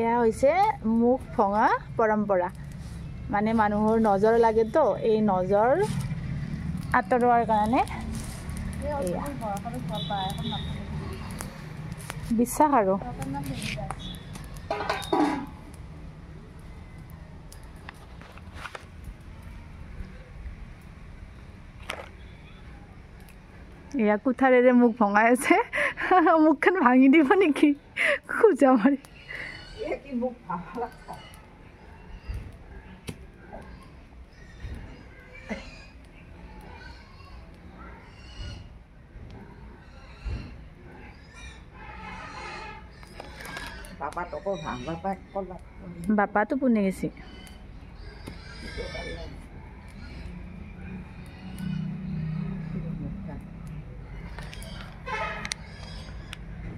এয়া হৈছে মুখ ভঙা পৰম্পৰা। মানে মানুহৰ নজৰ লাগেতো, এই নজৰ আঁতৰোৱাৰ কাৰণে এয়া বিশ্বাস। আৰু এয়া কুঠাৰেৰে মুখ ভঙাই আছে। মুখখন ভাঙি দিব নেকি খোজা মাৰি? বাপাটো পোনে গেছি।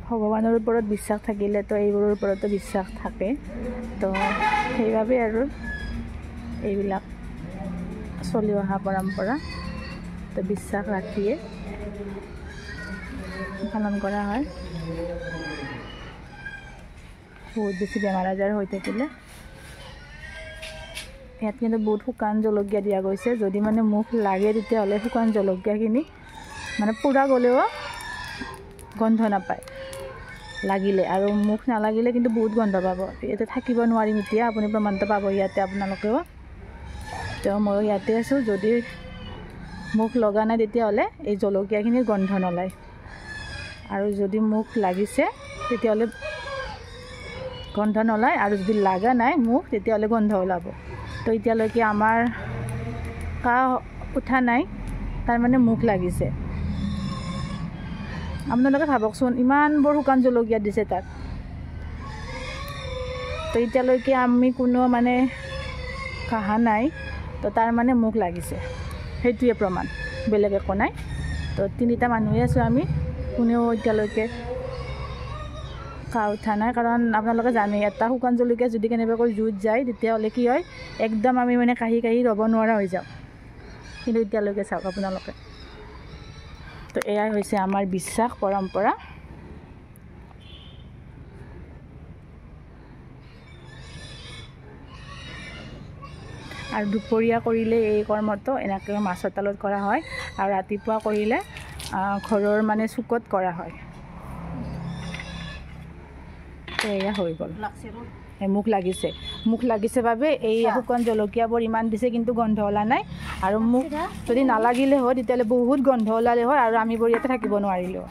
ভগৱানৰ ওপৰত বিশ্বাস থাকিলেতো এইবোৰৰ ওপৰতো বিশ্বাস থাকে, তো সেইবাবে আৰু এইবিলাক চলি অহা পৰম্পৰা, তো বিশ্বাস ৰাখিয়ে পালন কৰা হয়। বহুত বেছি বেমাৰ আজাৰ হৈ থাকিলে ইয়াত কিন্তু বহুত শুকান জলকীয়া দিয়া গৈছে। যদি মানে মুখ লাগে তেতিয়াহ'লে শুকান জলকীয়াখিনি মানে পোৰা গ'লেও গোন্ধ নাপায় লাগিলে, আৰু মুখ নালাগিলে কিন্তু বহুত গোন্ধ পাব। ইয়াতে থাকিব নোৱাৰিম এতিয়া, আপুনি প্ৰমাণটো পাব ইয়াতে আপোনালোকেও। তো ময়ো ইয়াতে আছোঁ, যদি মুখ লগা নাই তেতিয়াহ'লে এই জলকীয়াখিনিৰ গোন্ধ নোলায়, আৰু যদি মুখ লাগিছে তেতিয়াহ'লে গোন্ধ নোলায়, আৰু যদি লগা নাই মুখ তেতিয়াহ'লে গোন্ধ ওলাব। তো এতিয়ালৈকে আমাৰ কাহ উঠা নাই, তাৰমানে মুখ লাগিছে। আপোনালোকে ভাবকচোন, ইমানবোৰ শুকান জলকীয়া দিছে তাত। তো এতিয়ালৈকে আমি কোনো মানে কাহা নাই, তো তাৰ মানে মুখ লাগিছে, সেইটোৱে প্ৰমাণ, বেলেগ একো নাই। তো তিনিটা মানুহে আছোঁ আমি, কোনেও এতিয়ালৈকে কাহ উঠা নাই। কাৰণ আপোনালোকে জানে, এটা শুকান জলকীয়া যদি কেনেবাকৈ জুইত যায় তেতিয়াহ'লে কি হয়, একদম আমি মানে কাহি কাহি ৰ'ব নোৱাৰা হৈ যাওঁ। কিন্তু এতিয়ালৈকে চাওক আপোনালোকে। তো এয়াই হৈছে আমাৰ বিশ্বাস পৰম্পৰা। আৰু দুপৰীয়া কৰিলে এই কৰ্মটো এনেকৈ মাছৰ তালত কৰা হয়, আৰু ৰাতিপুৱা কৰিলে ঘৰৰ মানে চুকত কৰা হয়। তো এয়া হৈ গ'ল। মুখ লাগিছে, মুখ লাগিছে বাবে এই শুকান জলকীয়াবোৰ ইমান দিছে, কিন্তু গোন্ধ ওলা নাই। আৰু মুখ যদি নালাগিলে হয় তেতিয়াহ'লে বহুত গোন্ধ ওলালে হয়, আৰু আমিবোৰ ইয়াতে থাকিব নোৱাৰিলোঁ।